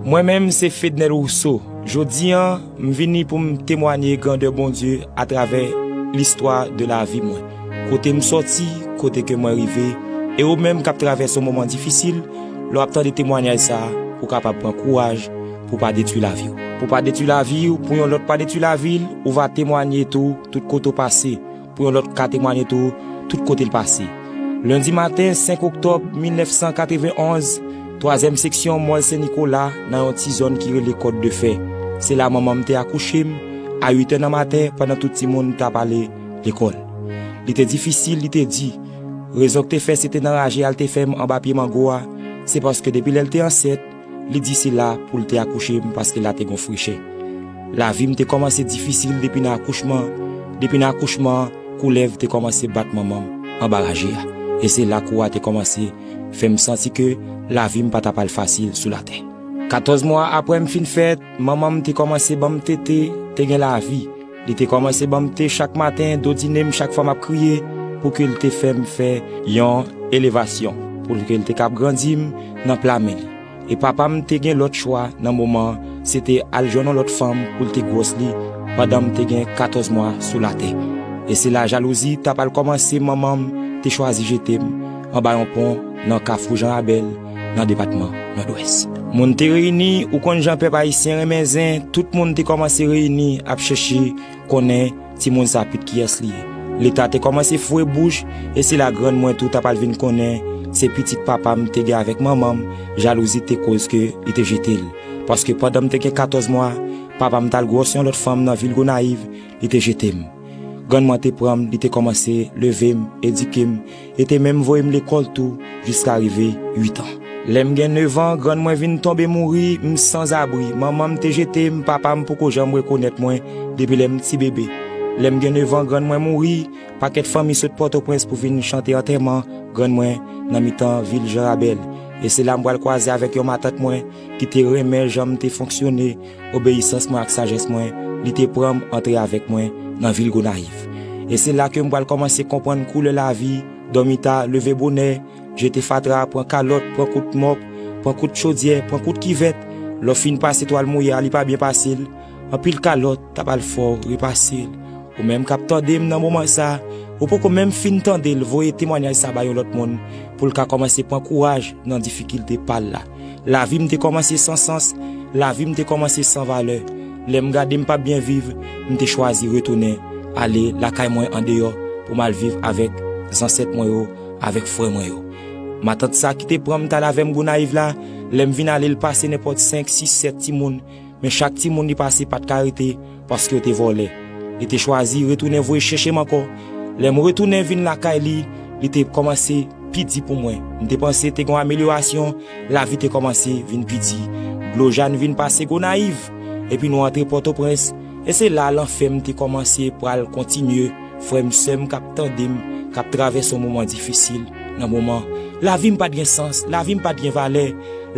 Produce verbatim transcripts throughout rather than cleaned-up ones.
Mwen menm se Fednel Rousseau. Jodi an, m vini pou m temwanye grandè Bondye atravè listwa de lavi mwen. Kote m sòti, kote ke mwen rive, e ou menm k ap travèse yon moman difisil, lè w ap tande temwanyaj sa a, ou kapab pran kouraj pou w pa detwi lavi w. Pou w pa detwi lavi w, pou yon lòt pa detwi lavi l, ou va temwanye tou tout kote w pase, pou yon lòt ka temwanye tou tout kote l pase. Lendi maten, senk oktòb mil nèf san katrevenn onz, twazyèm seksyon Mòl Sen Nikola, nan yon ti zòn ki rele Kòd de Fè. Se la manman m te akouche m, a uit è nan maten, pandan tout timoun t ap ale lekòl. Li te difisil, li te di. Rezon k te fè se te nan raje a l te fè m anba pye mango a, se paske depi lè l te ansent, li di se la pou l te akouche m paske la te gon frechè. Lavi m te kòmanse difisil depi nan akouchman. Depi nan akouchman an, koulèv te kòmanse bat manman m anba raje a. E se la kou a te kòmanse fè m santi ke lavi m pa t ap al fasil sou latè. Katòz mwa apre m fin fèt, manman m te kòmanse ban m tete, te gen lavi. Li te kòmanse ban m te chak maten, dodine m chak fwa m ap kriye, pou ke l te fè m fè yon elevasyon, pou ke l te kab grandi m nan pla men li. E papa m te gen lòt chwa nan moman an, se te al jwenn yon lòt fanm pou l te gwòs li pandan m te gen katòz mwa sou latè. E se la jalouzi t ap al kòmanse, manman m te chwazi jete m anba yon pon nan Kafou Jan Rabèl, nan depatman Nòdwès. Moun te reyini, ou konn jan pèp ayisyen renmen zen, tout moun te kòmanse reyini ap chèche konnen timoun sa pit kiyès li ye. Leta te kòmanse foure bouch, e se la grann mwen tou t ap al vin konnen se pitit papa m te gen avèk manman m, jalouzi te koz ke li te jete l. Paske pandan m te gen katòz mwa, papa m t al gwòs yon lòt fanm nan vil Gonayiv, li te jete m. Grann mwen te pran m, li te kòmanse leve m, edike m, e te menm voye m lekòl tou, jiska rive uit an. Lè m gen nèf an, grann mwen vin tonbe mouri, m sanzabri. Manman m te jete m, papa m poko janm rekonèt mwen depi lè m ti bebe. Lè m gen nèf an, grann mwen mouri, pakèt fanmi sot Pòtoprens pou vin chante antèman grann mwen nan mitan vil Jan Rabèl. E se la m pral kwaze avèk yon matant mwen ki te renmen jan m te fonksyone, obeyisans mwen ak sajès mwen, li te pran m antre avèk mwen nan vil Gonayiv. E se la ke m pral kòmanse konprann koulè lavi, dòmi ta, leve bonè, jete fatra, pran kalòt, pran kout mòp, pran kout chodyè, pran kout kivèt. Lè w fin pase twal mouye a, li pa byen pase l. Anpil kalòt t ap al fè w repase l. Ou menm k ap tande m nan moman sa, ou poko menm fin tande l, voye temwanyaj sa ba yon lòt moun, pou l ka kòmanse pran kouraj nan difikilte pa l la. Lavi m te kòmanse san sans, lavi m te kòmanse san valè. Lè m gade m p ap byen viv, m te chwazi retounen ale lakay mwen andeyò pou m al viv avèk zansèt mwen yo, avèk frè mwen yo. Matant sa ki te pran m t al avè m Gonayiv la, lè m vin ale, l pase nenpòt senk, sis, sèt timoun, men chak timoun li pase pa t ka rete, paske yo te vòlè. Li te chwazi retounen voye chèche m ankò. Lè m retounen vin lakay li, li te kòmanse pi di pou mwen. M te panse te gen yon amelyorasyon, lavi te kòmanse vin pi di. Dlo Jàn vin pase Gonayiv, epi nou antre Pòtoprens, e se la lanfè m te kòmanse pral kontinye. Frè m, sè m k ap tande m, k ap travèse yon moman difisil nan moman. Lavi m pa t gen sans, lavi m pa t gen valè,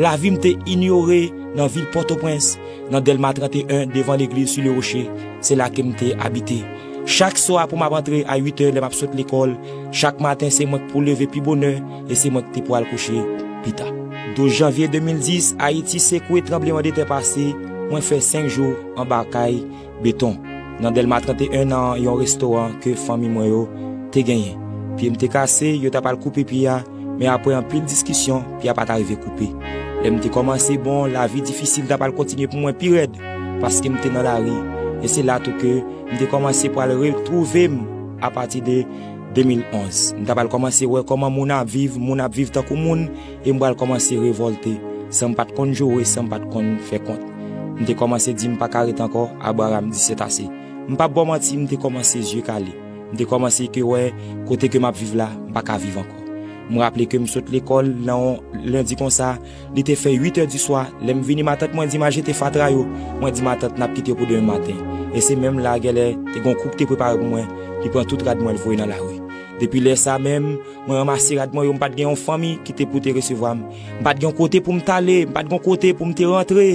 lavi m te inyore nan vil Pòtoprens, nan Dèlma trannteyen, devan legliz Sous le Rocher, se la ke m te abite. Chak swa pou m ap antre a uit è lè m ap sot lekòl, chak maten se mwen k pou leve pi bonè e se mwen k te pou al kouche pi ta. Douz janvye de mil dis, Ayiti sekwe, tranblemanntè pase, mwen fè senk jou anba kay beton. Nan Dèlma trannteyen, nan yon restoran ke fanmi mwen yo te genyen. Pye m te kase, yo t ap al koupe pye a, men apre anpil diskisyon, pye a pa t arive koupe. Lè m te kòmanse bon, lavi difisil t ap al kontinye pou mwen pi rèd, paske m te nan lari. E se la tou ke m te kòmanse pral retwouve m apati de de mil onz. M t ap al kòmanse wè kòman moun ap viv, moun ap viv tankou moun, e m pral kòmanse revòlte, san m pa t konn joure, san m pa t konn fè kont. M te kòmanse di m pa ka ret ankò, Abraram di sètase. M p ap ba w manti, m te kòmanse zye kale. M te kòmanse ke wè kote ke m ap viv la, m pa ka viv ankò. M raple ke m sot lekòl nan yon lendi konsa, li te fè uit è di swa, lè m vini, matant mwen di m al jete fatra yo. Mwen di matant n ap kite yo pou demen maten. E se menm la, gèlè, te gen yon kou ki te prepare pou mwen, li pran tout rad mwen, l voye nan lari. Depi lè sa menm, mwen ranmase rad mwen yo, m pa t gen yon fanmi ki te pou te resevwa m. M pa t gen yon kote pou m t ale, m pa t gen yon kote pou m te rantre.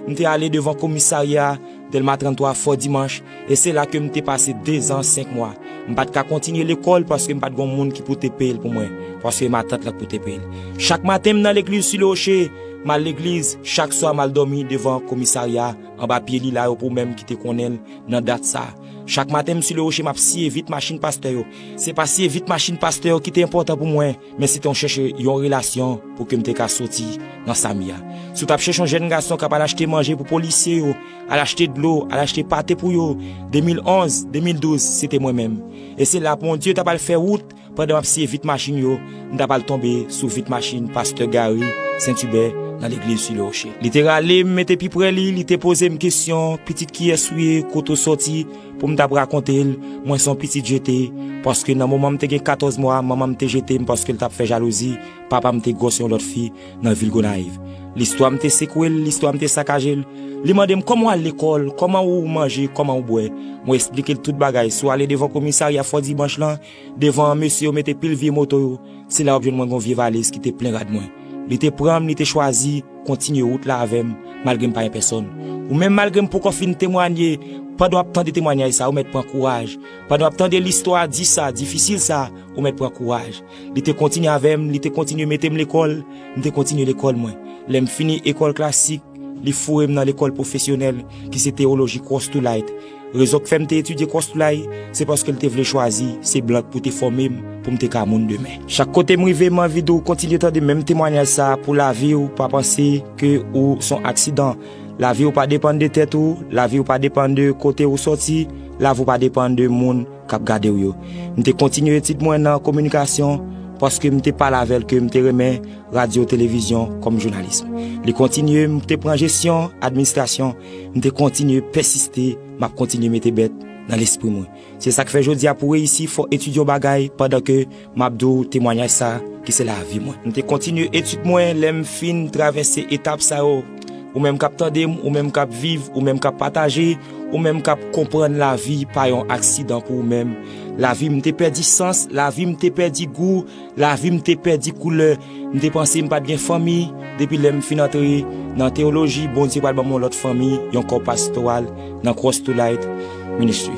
M te ale devan komisarya Dèlma tranntwa Fò Dimanch, e se la ke m te pase dezan senk mwa. M pa t ka kontinye lekòl paske m pa t gen yon moun ki pou te peye l pou mwen, paske matant lan pou te peye l. Chak maten, m nan legliz Sous le Rocher, M al legliz, chak swa m al dòmi devan komisarya, anba pye lila yo pou menm ki te konnen l nan dat sa. Chak maten m sou le woche m ap siye vit machin pastè yo. Se pa siye vit machin pastè yo ki te enpòtan pou mwen, men se te yon chèche yon relasyon pou ke m te ka soti nan sa m ye a. Si w t ap chèche yon jèn gason k ap al achte manje pou polisye yo, al achte dlo, al achte pate pou yo, de mil onz, de mil douz, se te mwen menm. E se la Bondye t ap al fè wout. Pandan m ap siye vit machin yo, m t ap al tonbe sou vit machin pastè Gary Sentibè nan legliz Sou le Woche. Li te rale m mete pi pre li, li te poze m kesyon, "Pitit, kiyès ou ye, kote w sòti?" Pou m t ap rakonte l, mwen se yon pitit jete, paske nan moman m te gen katòz mwa, manman m te jete m paske l t ap fè jalouzi, papa m te gwòs yon lòt fi nan vil Gonayiv. Listwa m te sekwe l, listwa m te sakaje l. Li mande m, "Kòman w al lekòl? Kòman ou manje? Kòman ou bwè?" Mwen esplike l tout bagay. Si w ale devan komisarya Fò Dimanch lan, devan mesye yo mete pil vye moto yo, se la w ap jwenn mwen gon vye valiz ki te plen rad mwen. Li te pran m, li te chwazi kontinye wout la avè m, malgre m pa gen pèsòn. Ou menm, malgre m poko fin temwanye, pandan w ap tande temwanyaj sa, ou mèt pran kouraj. Pandan w ap tande listwa di sa, difisil sa, ou mèt pran kouraj. Li te kontinye avè m, li te kontinye mete m lekòl, m te kontinye lekòl mwen. Lè m fini ekòl klasik, li foure m nan lekòl pwofesyonèl, ki se teyoloji Cross to Light. Rezon k fè m te etidye Cross to Light, se paske l te vle chwazi se blan k pou te fòme m pou m te ka moun demen. Chak kote m rive, m anvi di w kontinye tande menm temwanyaj sa a pou lavi w, pa panse ke ou se yon aksidan. Lavi w pa depann de tèt ou, lavi w pa depann de kote ou sòti, lavi w pa depann de moun k ap gade w yo. M te kontinye etid mwen nan kominikasyon paske m te pale avè l ke m te renmen radyo, televizyon kòm jounalis. Li kontinye, m te pran jesyon, administrasyon, m te kontinye pèsiste, m ap kontinye mete bèt nan lespri mwen. Se sa k fè jodi a pou reyisi, fò etidye yon bagay pandan ke m ap di w temwanyaj sa ki se lavi mwen. M te kontinye etid mwen, lè m fin travèse etap sa yo. Ou menm k ap tande m, ou menm k ap viv, ou menm k ap pataje, ou menm k ap konprann lavi pa yon aksidan pou ou menm. Lavi m te pèdi sans, lavi m te pèdi gou, lavi m te pèdi koulè. M te panse m pa t gen fanmi. Depi lè m fin antre nan teyoloji, Bondye pral ban m yon lòt fanmi, yon kò pastoral nan Cross to Light Ministry.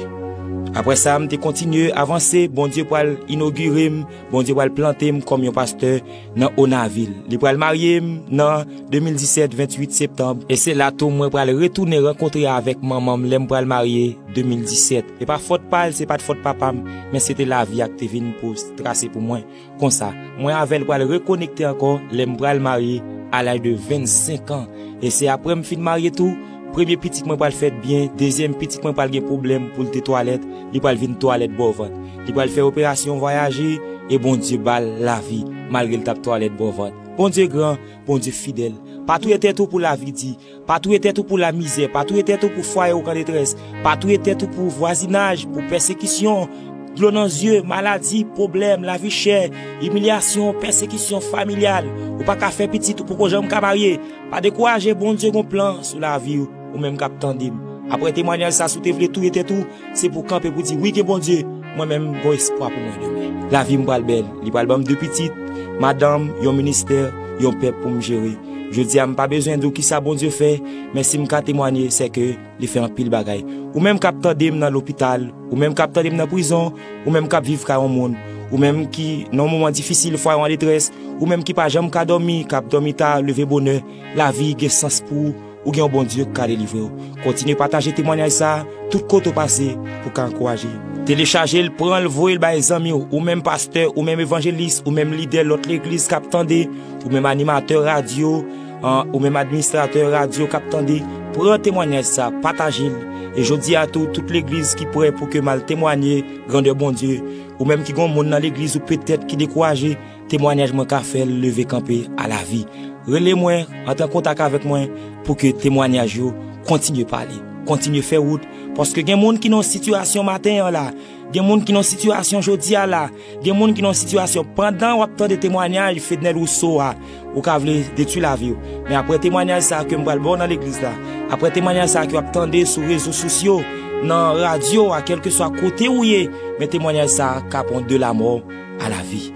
Apre sa, m te kontinye avanse, Bondye pral inogire m, Bondye pral plante m kòm yon pastè nan Onavil. Li pral marye m nan de mil disèt, venntuit septanm. E se la tou mwen pral retounen rankontre avèk manman m lè m pral marye de mil disèt. E pa fòt pa l, se pa t fòt papa m, men se te lavi a k te vin pou trase pou mwen. Konsa, mwen avè l pral rekonekte ankò lè m pral marye a laj de vennsenk an. E se apre m fin marye tou, premye pitit mwen pral fèt byen, dezyèm pitit mwen pral gen pwoblèm pou l te twalèt, li pral vin twalèt bò vant. Li pral fè operasyon vwayaje, e Bondye ba l lavi, malgre l t ap twalèt bò vant. Bondye gran, Bondye fidèl. Pa touye tèt ou pou lavi di. Pa touye tèt ou pou lamizè, pa touye tèt ou pou fwaye w k an detrès, pa touye tèt ou pou vwazinaj, pou pèsekisyon, dlo nan zye, maladi, pwoblèm, lavi chè, imilyasyon, pèsekisyon familyal. Ou pa ka fè pitit, ou poko janm ka marye. Pa dekouraje, Bondye gon plan sou lavi w, ou menm k ap tande m. Apre temwanyaj sa, si w te vle touye tèt ou, se pou w kanpe pou di, "Wi, gen Bondye, mwen menm, gon espwa pou mwen demen." Lavi m pral bèl, li pral ban m de pitit, madanm, yon ministè, yon pèp pou m jere. Jodi a, m pa bezwen di w kisa Bondye fè, men si m ka temwanye, se ke li fè anpil bagay. Ou menm k ap tande m nan lopital, ou menm k ap tande m nan prizon, ou menm k ap viv kay yon moun, ou menm ki nan yon moman difisil, fwaye w an detrès, ou menm ki pa janm ka dòmi, k ap dòmi ta, leve bonè, lavi gen sans pou ou, ou gen yon Bondye k ka delivre w. Kontinye pataje temwanyaj sa a tout kote w pase pou w ka ankouraje. Telechaje l, pran l, voye l bay zanmi w, ou menm pastè, ou menm evanjelis, ou menm lidè lòt legliz k ap tande, ou menm animatè radyo, an, ou menm administratè radyo k ap tande, pran temwanyaj sa, pataje l. E jodi a tou, tout legliz ki prè pou ke m al temwanye grandè Bondye, ou menm ki gen yon moun nan legliz ou petèt ki dekouraje, temwanyaj mwen ka fè l leve kanpe a lavi. Rele mwen, antre an kontak avèk mwen pou ke temwanyaj yo kontinye pale, kontinye fè wout, paske gen moun ki nan yon sitiyasyon maten an la, gen moun ki nan yon sitiyasyon jodi a la, gen moun ki nan yon sitiyasyon pandan w ap tande temwanyaj Fednel Rousseau a, ou ka vle detwi lavi w. Men apre temwanyaj sa a ke m pral ba w nan legliz la, apre temwanyaj sa a ke w ap tande sou rezo sosyo, nan radyo a, kèlkeswa kote ou ye, men temwanyaj sa a ka pran de lamò a lavi.